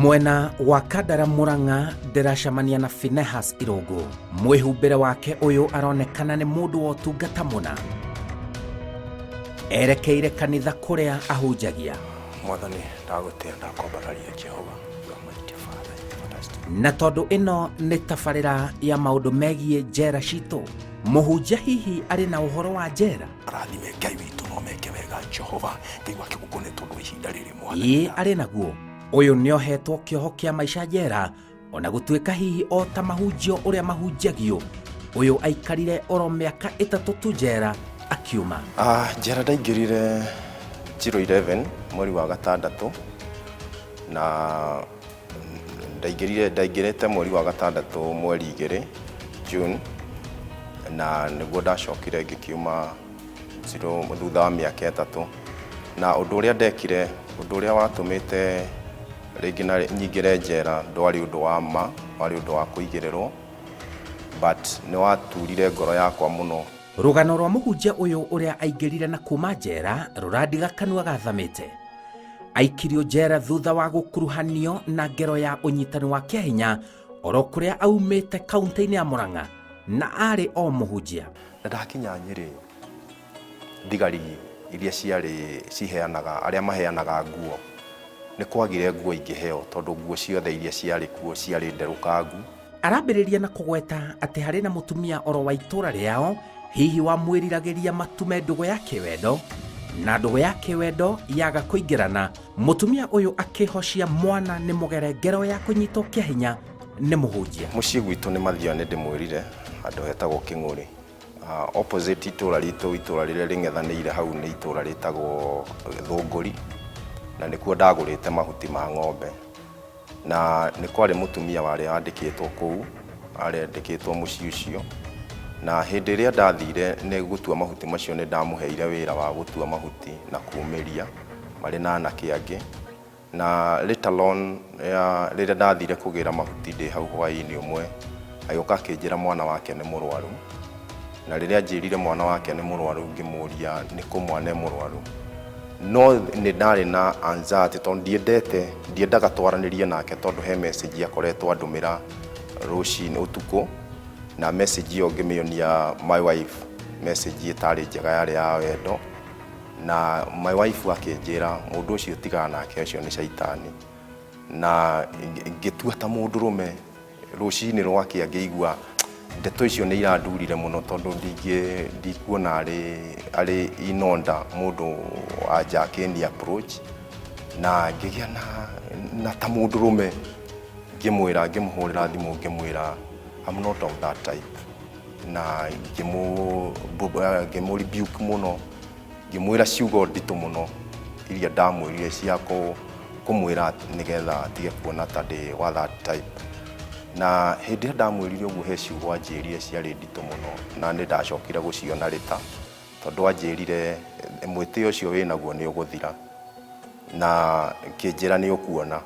Mwena wa Kandara Murang'a ndĩracemania na Finehas Irũngũ. Mwĩhumbĩre wake ũyũ aronekana nĩ mũndũ wa ũtungata mũna. Erekeire kanitha kũrĩa ahunjagia. Mwathani, ndagũtĩa, ndakwambararia Jehova. You are mighty Father, fantastic. Na tondũ ĩno nĩ tabarĩra ya maũndũ megiĩ njera citũ, mũhunjia hihi arĩ na ũhoro wa njera? Rathime Ngai witũ no meke wega Jehova Ngai wa kĩgongona tondũ wa ihinda rĩrĩ Mwathani. Ĩĩ, arĩ naguo. Ũyũ nĩohetwo kĩoho kĩa maica njera, ona gũtuĩka hihi o ta mahunjio ũrĩa mahunjagio, ũyũ aikarire oro mĩaka 3 tu njera akiuma. Njera ndaingĩrire 011 mweri wa gatandatũ, na ndaingĩrĩte mweri wa gatandatũ mweri 2 June, na nĩguo ndacokire ngĩkiuma zero thutha wa mĩaka 3. Na ũndũ ũrĩa ndekire, ũndũ ũrĩa watũmĩte rĩngĩ na nyingĩre njera ndwarĩ ũndũ wa ma, warĩ ũndũ wa kũigĩrĩrwo, but nĩ waturire ngoro yakwa mũno. Rũgano rwa mũhunjia ũyũ ũrĩa aingĩrire na kuma njera rũrandiga kanua gathamĩte. Aikirio njera thutha wa gũkuruhanio na ngero ya ũnyitani wa kĩahinya oro kũrĩa aumĩte kaunti-inĩ ya Murang'a, na arĩ o mũhunjia. Na ndakinya Nyĩrĩ, thigari iria ciarĩ ciheanaga, arĩa maheanaga nguo, nĩ kwagire nguo ingĩheo tondũ nguo ciothe iria ciarĩ kuo ciarĩ nderũkangu. Arambĩrĩria na kũgweta atĩ harĩ na mũtumia oro wa itũũra rĩao hihi wamwĩriragĩria matume ndũgũ ya kĩwendo, na ndũgũ ya kĩwendo yaga kũingĩrana, mũtumia ũyũ akĩhocia mwana nĩ mũgere ngero ya kũnyitwo kĩa hinya nĩ mũhunjia. Mũciĩ gwitũ nĩ Mathioya, nĩ ndĩmwĩrire handũ hetagwo Kĩng'ũrĩ. Opposite itũũra ritũ, itũũra rĩrĩa rĩng'ethanĩire hau nĩ itũũra rĩtagwo Thũngũri, na nĩkuo ndagũrĩte mahuti ma ng'ombe. Na nĩ kwarĩ mũtumia warĩ andĩkĩtwo kũu, arĩ andĩkĩtwo mũciĩ ũcio. Na hĩndĩ ĩrĩa ndathire nĩ gũtua mahuti macio, nĩ ndamũheire wĩra wa gũtua mahuti na kumĩria marĩ na anake angĩ. Na later on, rĩrĩa ndathire kũgĩra mahuti ndĩ hau hwaĩ-inĩ ũmwe, agĩũka akĩnjĩra mwana wake nĩ mũrwaru. Na rĩrĩa anjĩrire mwana wake nĩ mũrwaru, ngĩmũria nĩ kũ mwana e mũrwaru. No nĩ ndarĩ na anxiety tondũ ndiendaga twaranĩrie nake tondũ he message akoretwo andũmĩra rũcinĩ ũtukũ, na message ĩyo ngĩmĩonia my wife, message ĩtarĩ njega, yarĩ ya wendo. Na my wife akĩnjĩra mũndũ ũcio tigana nake, ũcio nĩ caitani. Na ngĩtua ta mũndũrũme rũcinĩ rwakĩa ngĩigua ndeto icio nĩ irandurire mũno tondũ ndikuona arĩ inonda mũndũ wa nja akĩni approach. Na ngĩgĩa na ta mũndũrũme ngĩmwĩra, ngĩmũhũrĩra thimũ ngĩmwĩra I'm not of that type. Na ngĩmũ rebuke mũno, ngĩmwĩra ciugo nditũ mũno iria ndamwĩrire cia kũmwĩra nĩgetha atige kuona ta ndĩ wa that type. Na hĩndĩ ĩrĩa ndamwĩrire ũguo, he ciugo anjĩrire ciarĩ nditũ mũno, na nĩ ndacokire gũciona rĩta, tondũ anjĩrire mwĩtĩo ũcio wĩnaguo nĩ ũgũthira, na kĩnjĩra nĩ ũkuona.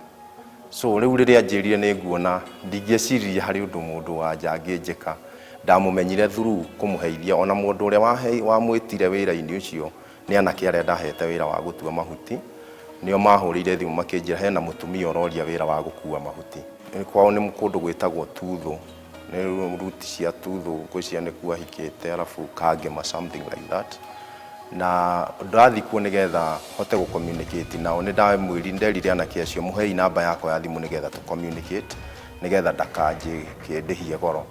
So rĩu rĩrĩa anjĩrire nĩ nguona, ndingĩeciririe harĩ ũndũ mũndũ wa nja angĩnjĩka. Ndamũmenyire through kũmũheithia. Ona mũndũ ũrĩa wamwĩtire wĩra-inĩ ũcio nĩ anake arĩa ndahete wĩra wa gũtua mahuti, nĩo mahũrĩire thimũ makĩnjĩra hena mũtumia ũroria wĩra wa gũkua mahuti. Kwao nĩ kũndũ gwĩtagwo Tuthũ, nĩ ruti cia Tuthũ, ngwĩciria nĩkuo ahikĩte, arabu Kangema, something like that. Na ndathiĩ kuo nĩgetha hote gũ communicate nao, nĩ ndamwĩrire, nderire anake acio mũhei namba yakwa ya thimũ nĩgetha tũ communicate, nĩgetha ndakanjĩndĩhie goro.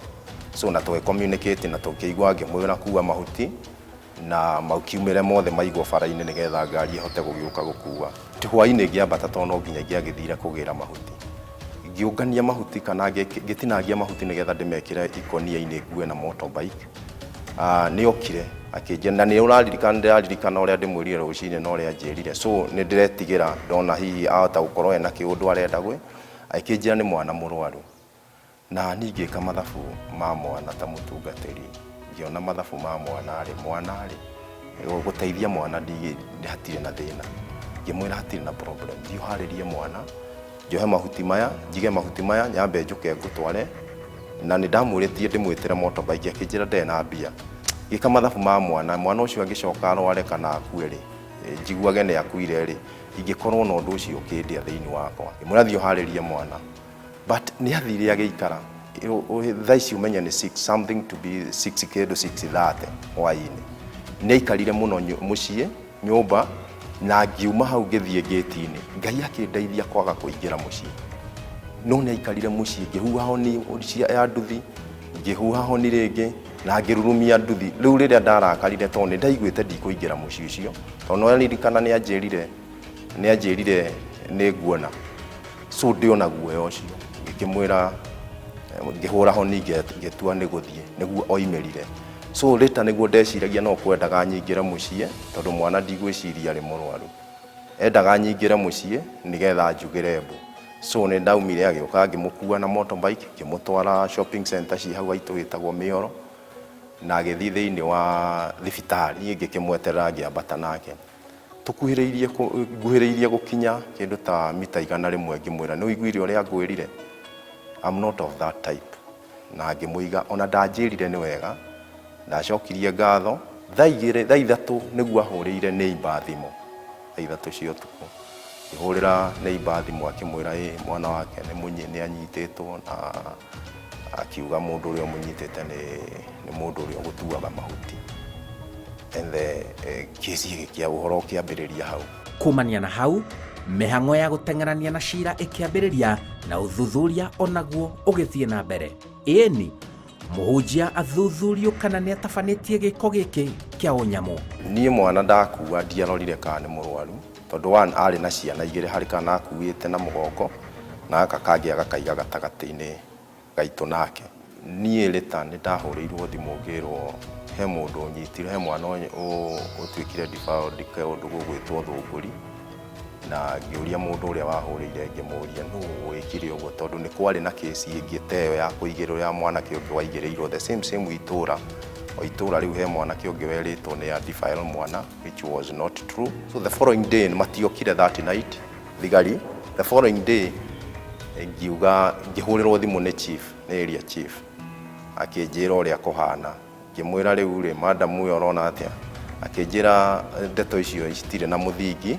So na tũgĩ communicate na tũkĩigua ngĩmwĩra kua mahuti na makiumĩre mothe maigwo bara-inĩ nĩgetha ngari ĩhote gũgĩũka gũkua. Hwaĩ-inĩ ngĩambata tondũ no nginya ingĩagĩthire kũgĩra mahuti. Ngĩũngania mahuti kana ngĩtinangia mahuti nĩgetha ndĩmekĩre ikũnia-inĩ ngue na motorbike. Nĩ okire akĩnjĩra, na nĩ ũraririkana, ndĩraririkana ũrĩa ndĩmwĩrire rũcinĩ na ũrĩa anjĩrire. So nĩ ndĩretigĩra ndona hihi ahota gũkorwo ena kĩũndũ arenda gwĩ, akĩnjĩra nĩ mwana mũrwaru. Na niĩ ngĩka mathabu ma mwana ta mũtungatĩri, ngĩona mathabu ma mwana rĩ, mwana rĩ, gũteithia mwana hatirĩ na thĩna. Ngĩmwĩra hatirĩ na problem, thiĩ ũharĩrie mwana, njohe mahuti maya, njige mahuti maya, nyambe njũke ngũtware. Na nĩ ndamwĩrĩtie ndĩmwĩtĩre motorbike, akĩnjĩra ndarĩ na mbia. Ngĩka mathabu ma mwana, mwana ũcio angĩcoka arware kana akue rĩ, Njiguage nĩ akuire rĩ, ingĩkorwo na ũndũ ũcio ũkĩndĩa thĩinĩ wakwa. Ngĩmwĩra, "Thiĩ ũharĩrie mwana," but nĩ athire agĩikara. Thaa ici ũmenye nĩ 6 something to be 6, kĩndũ 6:30 hwaĩ-inĩ. Nĩ aikarire mũno mũciĩ nyũmba, na ngiuma hau ngĩthiĩ ngĩti-inĩ. Ngai akĩndeithia kwaga kũingĩra mũciĩ, no nĩ aikarire mũciĩ. Ngĩhuha honi ya nduthi, ngĩhuha honi rĩngĩ na ngĩrurumia nduthi. Rĩu rĩrĩa ndarakarire, tondũ nĩ ndaiguĩte ndikũingĩra mũciĩ ũcio, tondũ no ririkana nĩ anjĩrire nĩ nguona, so ndĩ ona guoya ũcio. Ngĩkĩmwĩra, ngĩhũra honi, ngĩtua nĩ gũthiĩ nĩguo oimĩrire. So later nĩguo ndeciragia no kwendaga nyingĩre mũciĩ, tondũ mwana ndigwĩciria arĩ mũrwaru, endaga nyingĩre mũciĩ nĩgetha njugĩre mbu. So nĩ ndaumire, agĩũka, ngĩmũkua na motorbike, ngĩmũtwara shopping center ci hau haitũ wĩtagwo Mĩoro, na agĩthiĩ thĩinĩ wa thibitarĩ. Niĩ ngĩkĩmweterera, ngĩambata nake tũkuhĩrĩirie nguhĩrĩirie gũkinya kĩndũ ta mita 100, ngĩmwĩra, "Nĩ ũiguire ũrĩa ngwĩrire? I'm not of that type." Na ngĩmũiga, ona ndanjĩrire nĩ wega, ndacokirie ngatho. Thaa 2, thaa 3 nĩguo ahũrĩire neighbor thimũ, thaa 3 cia ũtukũ akĩhũrĩra neighbor thimũ, akĩmwĩra ĩ mwana wake nĩ mũnyi nĩ anyitĩtwo, na akiuga mũndũ ũrĩa ũmũnyitĩte nĩ mũndũ ũrĩa ũgũtuaga mahuti. And the kĩci gĩkĩa ũhoro ũkĩambĩrĩria hau. Kumania na hau, mĩhang'o ya gũteng'erania na cira ĩkĩambĩrĩria na ũthuthuria onaguo ũgĩthiĩ na mbere. Ĩni mũhunjia athuthurio kana nĩ atabanĩtie gĩko gĩkĩ kĩa ũnyamũ. Niĩ mwana ndakua ndiarorire kana nĩ mũrwaru, tondũ one arĩ na ciana igĩrĩ, harĩ kana akuĩte na mũgongo na gaka kangĩ agakaiga gatagatĩ-inĩ gaitũ nake. Niĩ rĩta nĩ ndahũrĩirwo thimũ ngĩrwo he mũndũ ũnyitire, he mwana ũtuĩkire defiled kũndũ gũgwĩtwo Thũngũri, na ngĩũria mũndũ ũrĩa wahũrĩire, ngĩmũria nũ wĩkire ũguo, tondũ nĩ kwarĩ na kĩci ĩngĩ ta ĩyo ya kũigĩrĩrwo ya mwanake ũngĩ waigĩrĩirwo the same same itũra, o itũra rĩu he mwanake ũngĩ werĩtwo nĩ a defile mwana, which was not true. So the following day matiokire, that night thigari, the following day ngiuga, ngĩhũrĩrwo thimũ nĩ chief, nĩ area chief, akĩnjĩra ũrĩa kũhana. Ngĩmwĩra, "Rĩu rĩ, madam ũyũ ũrona atĩa?" Akĩnjĩra ndeto icio citirĩ na mũthingi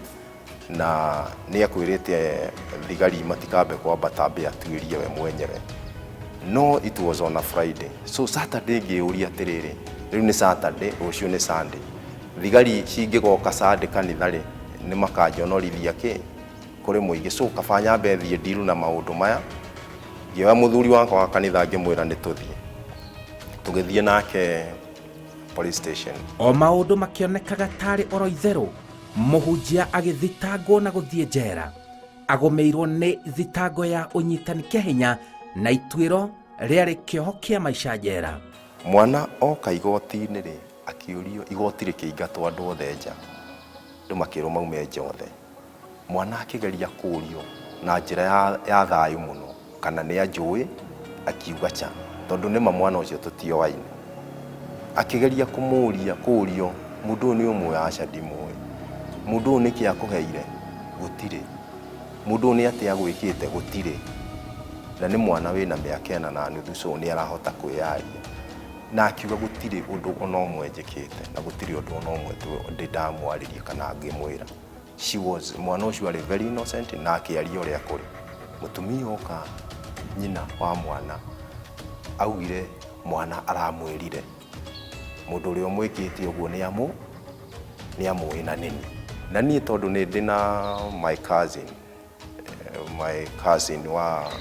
na nĩ akwĩrĩte thigari matikambe kwambata, ambe atuĩrie we mwenyewe. No it was on a Friday, so Saturday ngĩũria atĩrĩrĩ, rĩu nĩ Saturday, rũciũ nĩ Sunday, thigari cingĩgoka Sunday kanitha rĩ, nĩ makanjonorithia kĩ kũrĩ mũingĩ? So kaba nyambe thiĩ ndiru na maũndũ maya. Ngĩoya mũthuri wakwa wa kanitha, ngĩmwĩra nĩ tũthiĩ. Tũgĩthiĩ nake police station. O maũndũ makĩonekaga tarĩ oro itherũ, mũhunjia agĩthitangwo na gũthiĩ njera, agũmĩirwo nĩ thitango ya ũnyitani kĩa hinya, na ituĩro rĩarĩ kĩoho kĩa maica njera. Mwana oka igoti-inĩ rĩ, akĩũrio, igoti rĩkĩingatwo andũ othe nja, andũ makĩrwo maume nja othe. Mwana akĩgeria kũũrio na njĩra ya thayũ mũno kana nĩ anjũĩ, akiuga cha, tondũ nĩma mwana ũcio tũtioaine. Akĩgeria kũmũria, kũũrio, "Mũndũ ũyũ nĩ ũmũĩ?" "Aca, ndimũĩ." "Mũndũ ũyũ nĩkĩ akũheire?" "Gũtirĩ." "Mũndũ ũyũ nĩ atĩa agwĩkĩte?" "Gũtirĩ." Na nĩ mwana wĩna mĩaka 4.5, so nĩ arahota kwĩyaria, na akiuga gũtirĩ ũndũ ona ũmwe njĩkĩte na gũtirĩ ũndũ ona ũmwe ndĩ ndamwarĩria kana ngĩmwĩra. She was, mwana ũcio arĩ very innocent na akĩaria ũrĩa kũrĩ. Mũtumia oka, nyina wa mwana, augire mwana aramwĩrire mũndũ ũrĩa ũmwĩkĩte ũguo nĩ amũĩ na nĩni. Na niĩ tondũ nĩ ndĩ na my cousin, my cousin wa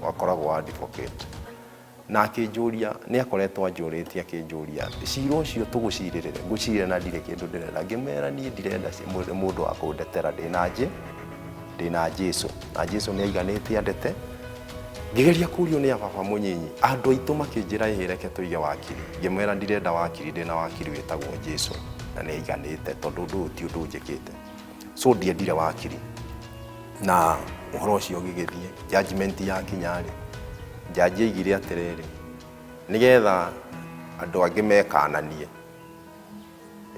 wakoragwo advocate, na akĩnjũria, nĩ akoretwo anjũrĩtie, akĩnjũria cira ũcio tũgũcirĩrĩre, ngũcirĩra na ndirĩ kĩndũ ndĩrenda. Ngĩmera niĩ ndirenda mũndũ wa kũndetera, ndĩna Jesu na Jesu nĩ aiganĩte andete. Ngĩgeria kũrio nĩ ababa mũnyinyi, andũ aitũ makĩnjĩra, "Ĩhĩ, reke tũige wakiri." Ngĩmwĩra ndirenda wakiri, ndĩna wakiri wĩtagwo Jesu na nĩ aiganĩte, tondũ ũndũ ũyũ ti ũndũ njĩkĩte, so ndiendire wakiri. Na ũhoro ũcio ũgĩgĩthiĩ judgment yakinya rĩ, jaji aigire atĩrĩrĩ, nĩgetha andũ angĩ mekananie,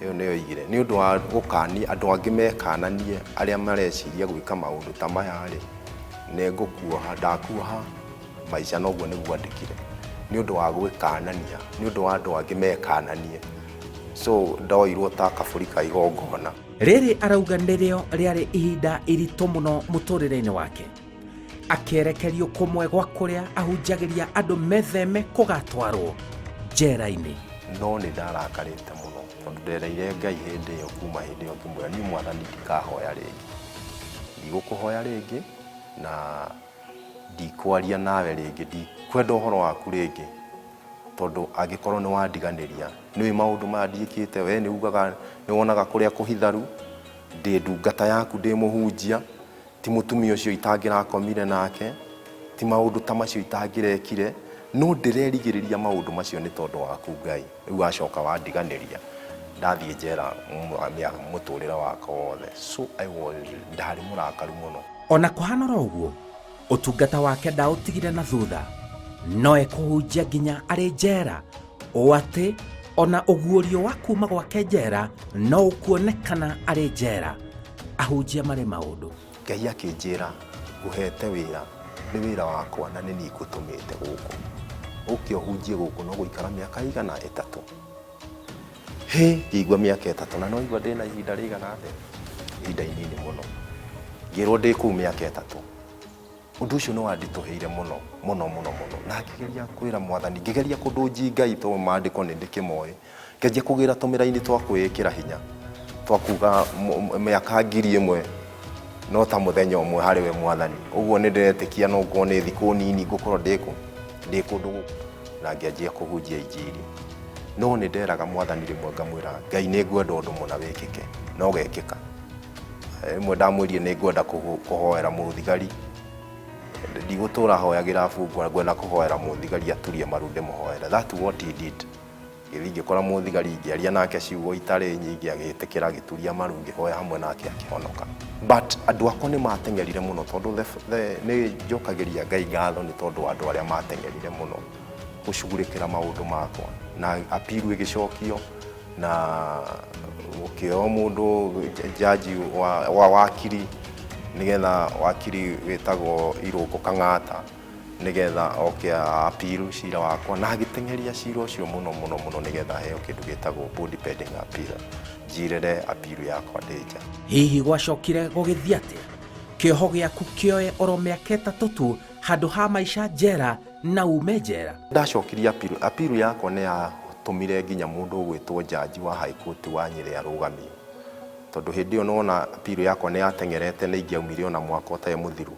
ĩyo nĩyo oigire, nĩ ũndũ wa gũkania andũ angĩ mekananie arĩa mareciria gwĩka maũndũ ta maya rĩ, nĩ ngũkuoha, ndakuoha maica. Noguo nĩguo andĩkire, nĩ ũndũ wa gwĩkanania, nĩ ũndũ wa andũ angĩ mekananie. So ndoirwo ta kabũri ka igongona. Rĩrĩ arauga nĩrĩo rĩarĩ ihinda iritũ mũno mũtũrĩre-inĩ wake. Akĩerekerio kũmwe gwa kũrĩa ahunjagĩria andũ metheme kũgatwarwo njera-inĩ. No nĩ ndarakarĩte mũno tondũ ndereire Ngai hĩndĩ ĩyo, kuma hĩndĩ ĩyo ngĩmwĩra niĩ Mwathani ndikahoya rĩngĩ, ndigũkũhoya rĩngĩ na ndikwaria nawe rĩngĩ, ndikwenda ũhoro waku rĩngĩ, tondũ angĩkorwo nĩ wandiganĩria, nĩũĩ maũndũ maya ndiĩkĩte, we nĩ ugaga nĩ wonaga kũrĩa kũhitharu, ndĩ ndungata yaku, ndĩ mũhunjia, ti mũtumia ũcio itangĩrakomire nake, ti maũndũ ta macio itangĩrekire, no ndĩrerigĩrĩria maũndũ macio nĩ tondũ waku Ngai. Rĩu wacoka wandiganĩria, ndathiĩ njera mũtũrĩre wakwa wothe. So I was, ndarĩ mũrakaru mũno. Ona kũhana oro ũguo, ũtungata wake ndaũtigire na thutha, no ekũhunjia nginya arĩ njera, ũũ atĩ ona ũguũrio wa kuma gwake njera no ũkuonekana arĩ njera. Ahunjia marĩ maũndũ. Ngai akĩnjĩra, ngũhete wĩra, nĩ wĩra wakwa na nĩ niĩ ngũtũmĩte gũkũ. Ũke ũhunjie gũkũ no gũikara mĩaka ĩigana? Ĩtatũ. Hĩ, ngĩigua mĩaka ĩtatũ na no igua ndĩna ihinda rĩigana atĩa? Ihinda inini mũno. Ngĩrwo ndĩ kũu mĩaka ĩtatũ. Ũndũ ũcio nĩ wanditũhĩire mũno, mũno, mũno, mũno. Na ngĩgeria kwĩra Mwathani, ngĩgeria kũndũnji Ngai tondũ maandĩko nĩ ndĩkĩmoĩ. Ngĩanjia kũgĩra tũmĩraini twa kwĩĩkĩra hinya, twa kuga mĩaka 1000 no ta mũthenya ũmwe harĩ we Mwathani. Ũguo nĩ ndĩretĩkia no ngorwo nĩ thikũ nini ngũkorwo ndĩ kũ? Ndĩ kũndũ gũkũ. Na ngĩanjia kũhunjia injiri. No nĩ nderaga Mwathani rĩmwe ngamwĩra, Ngai nĩ ngwenda ũndũ mũna wĩkĩke, na ũgekĩka. Rĩmwe ndamwĩrire nĩ ngwenda kũhoera mũthigari, ndigũtũra hoyagĩra bungwa, ngwenda kũhoera mũthigari aturie maru ndĩmũhoere. That what he did. Ngĩthiĩ ngĩkora mũthigari, ngĩaria nake ciugo itarĩ nyingĩ, agĩtĩkĩra, agĩturia maru, ngĩhoya hamwe nake akĩhonoka. But andũ akwa nĩ mateng'erire mũno tondũ nĩ njokagĩria Ngai ngatho nĩ tondũ wa andũ arĩa mateng'erire mũno gũcugurĩkĩra maũndũ makwa. Na appeal ĩgĩcokio na gũkĩoywo mũndũ jaji wa wakiri, nĩgetha wakiri wĩtagwo Irũngũ Kang'ata, nĩgetha oke appeal cira wakwa, na agĩteng'eria cira ũcio mũno mũno mũno nĩgetha heo kĩndũ gĩtagwo bond pending appeal, njirĩre appeal yakwa ndĩ nja. Hihi gwacokire gũgĩthiĩ atĩa? Kĩoho gĩaku kĩoe oro mĩaka ĩtatũ tu handũ ha maica njera na ume njera. Ndacokirie appeal, appeal yakwa nĩ yatũmire nginya mũndũ ũgwĩtwo jaji wa High Court wa Nyĩrĩ arũgamio, tondũ hĩndĩ ĩyo nĩwona appeal yakwa nĩ yateng'erete, nĩ ingĩaumire ona mwaka ũtarĩ mũthiru.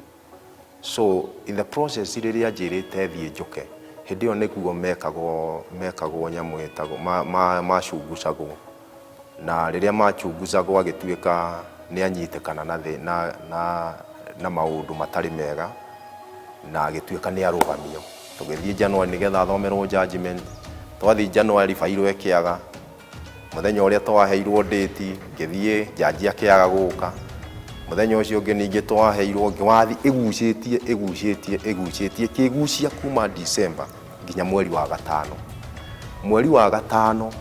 So in the process rĩrĩa anjĩrĩte thiĩ njoke, hĩndĩ ĩyo nĩguo mekagwo, mekagwo nyamũ ĩtagwo, macungucagwo, na rĩrĩa machunguzagwo agĩtuĩka nĩ anyitĩkana na, na, na, na maũndũ matarĩ mega, na agĩtuĩka nĩ arũgamio. Tũgĩthiĩ January nĩgetha athomerwo judgment. Twathiĩ January bairũ ĩkĩaga. Mũthenya ũrĩa twaheirwo date, ngĩthiĩ, jaji akĩaga gũka. Mũthenya ũcio ũngĩ ningĩ twaheirwo, wathi ĩgucĩtie, ĩgucĩtie, ĩgucĩtie, ĩkĩgucia kuma December nginya mweri wa gatano. Mweri wa gatano,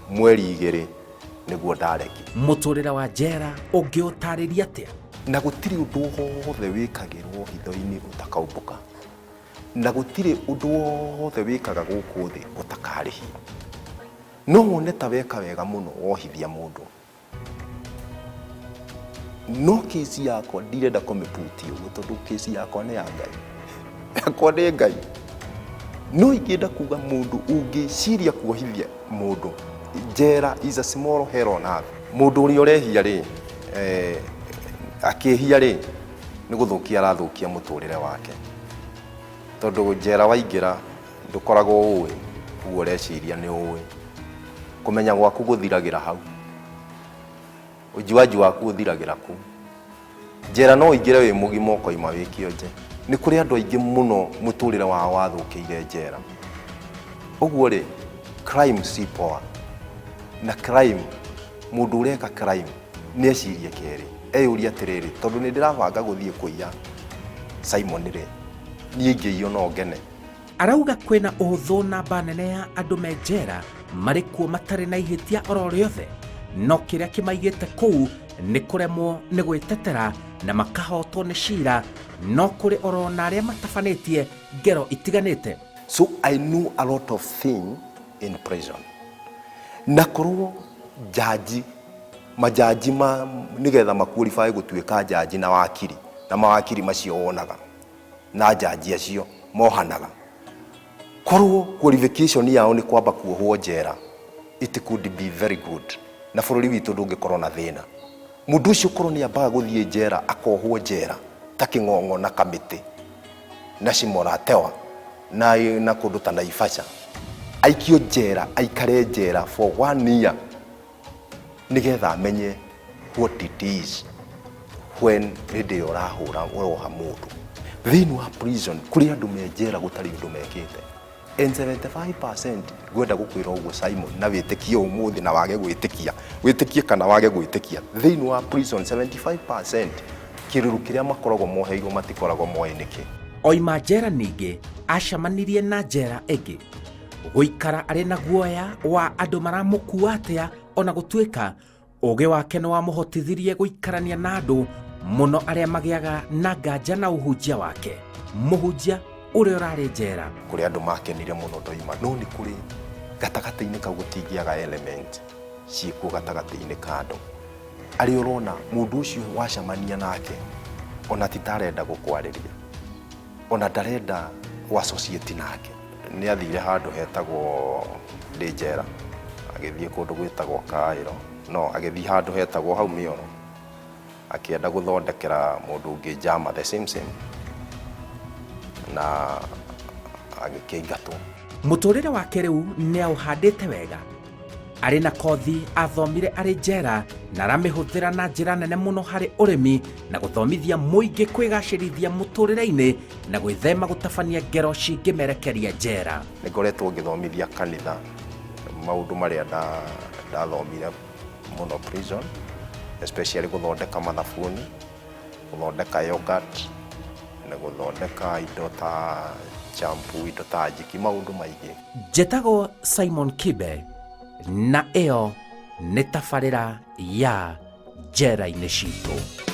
mweri igĩrĩ nĩguo ndareki. Mũtũrĩre wa njera ũngĩũtarĩria atĩa? Na gũtirĩ ũndũ wothe wĩkagĩrwo hitho-inĩ ũtakaumbũka, na gũtirĩ ũndũ wothe wĩkaga gũkũ thĩ ũtakarĩhio. No wone ta weka wega mũno wohithia mũndũ, no kesi yakwa ndirenda kũmĩputi ũguo, tondũ kesi yakwa nĩ ya Ngai, yakwa nĩ Ngai. No ingĩenda kuga mũndũ ũngĩciria kuohithia mũndũ njera is a small hell on earth. Mũndũ ũrĩa ũrehia rĩ, akĩhia rĩ, nĩ gũthũkia arathũkia mũtũrĩre wake, tondũ njera waingĩra ndũkoragwo ũĩ ũguo ũreciria nĩ ũĩ. Kũmenya gwaku gũthiragĩra hau, ũjuaji waku ũthiragĩra kũu. Njera no ũingĩre wĩ mũgima ũkoima wĩ kĩonje. Nĩ kũrĩ andũ aingĩ mũno mũtũrĩre wao wathũkĩire njera. Ũguo rĩ, crime si poa. Na crime, mũndũ ũreka crime nĩ ecirie kerĩ, eyũrie atĩrĩrĩ, tondũ nĩ ndĩrabanga gũthiĩ kũiya Simon rĩ, niĩ ingĩiywo no ngene. Arauga kwĩna ũhũthũ namba nene ya andũ me njera marĩ kuo matarĩ na ihĩtia oro rĩothe, no kĩrĩa kĩmaigĩte kũu nĩ kũremwo nĩ gwĩtetera na makahotwo nĩ cira, no kũrĩ oro na arĩa matabanĩtie ngero itiganĩte. So I know a lot of things in prison. Na korwo njanji majanji ma nĩgetha maqualify gũtuĩka njanji na wakiri, na mawakiri macio wonaga na njanji acio mohanaga, korwo qualification yao nĩ kwamba kuohwo njera, it could be very good, na bũrũri witũ ndũngĩkorwo na thĩna. Mũndũ ũcio korwo nĩ ambaga gũthiĩ njera, akohwo njera ta Kĩng'ong'o na Kamĩtĩ na Shimo-la-Tewa na kũndũ ta Naivasha, aikio njera, aikare njera for one year, nĩgetha amenye what it is when hĩndĩ ĩyo ũrahũra, ũroha mũndũ thĩinĩ wa prison. Kũrĩ andũ me njera gũtarĩ ũndũ mekĩte, and 75%, ngwenda gũkwĩra ũguo, Simon, na wĩtĩkie ũmũthĩ na wage gwĩtĩkia, wĩtĩkie kana wage gwĩtĩkia, thĩinĩ wa prison 75% kĩrũrũ kĩrĩa makoragwo moheirwo matikoragwo moĩ nĩkĩ. Oima njera ningĩ acemanirie na njera ĩngĩ, gũikara arĩ na guoya wa andũ maramũkua atĩa, ona gũtuĩka ũgĩ wake nĩ wamũhotithirie gũikarania na andũ mũno arĩa magĩaga na nganja na ũhunjia wake, mũhunjia ũrĩa ũrarĩ njera. Kũrĩ andũ makenire mũno ndoima, no nĩ kũrĩ gatagatĩ-inĩ kau gũtingĩaga element ciĩkuo gatagatĩ-inĩ ka andũ arĩa ũrona mũndũ ũcio wacemania nake ona ti tarenda gũkwarĩria, ona ndarenda gũ-associate nake. Nĩ athire handũ hetagwo, ndĩ njera, agĩthiĩ kũndũ gwĩtagwo Kaĩro, no agĩthiĩ handũ hetagwo hau Mĩoro, akĩenda gũthondekera mũndũ ũngĩ njama the same same, na agĩkĩingatwo. Mũtũrĩre wake rĩu nĩ aũhandĩte wega, arĩ na kothi athomire arĩ njera na aramĩhũthĩra na njĩra nene mũno harĩ ũrĩmi na gũthomithia mũingĩ kwĩgacĩrithia mũtũrĩre-inĩ na gwĩthema gũtabania ngero cingĩmerekeria njera. Nĩ ngoretwo ngĩthomithia kanitha maũndũ marĩa ndathomire mũno prison, especially gũthondeka mathabuni, gũthondeka yogurt na gũthondeka indo ta shampoo, indo ta Jik, maũndũ maingĩ. Njĩtagwo Simon Kibe, na ĩyo nĩ tabarĩra ya Njera-inĩ Citũ.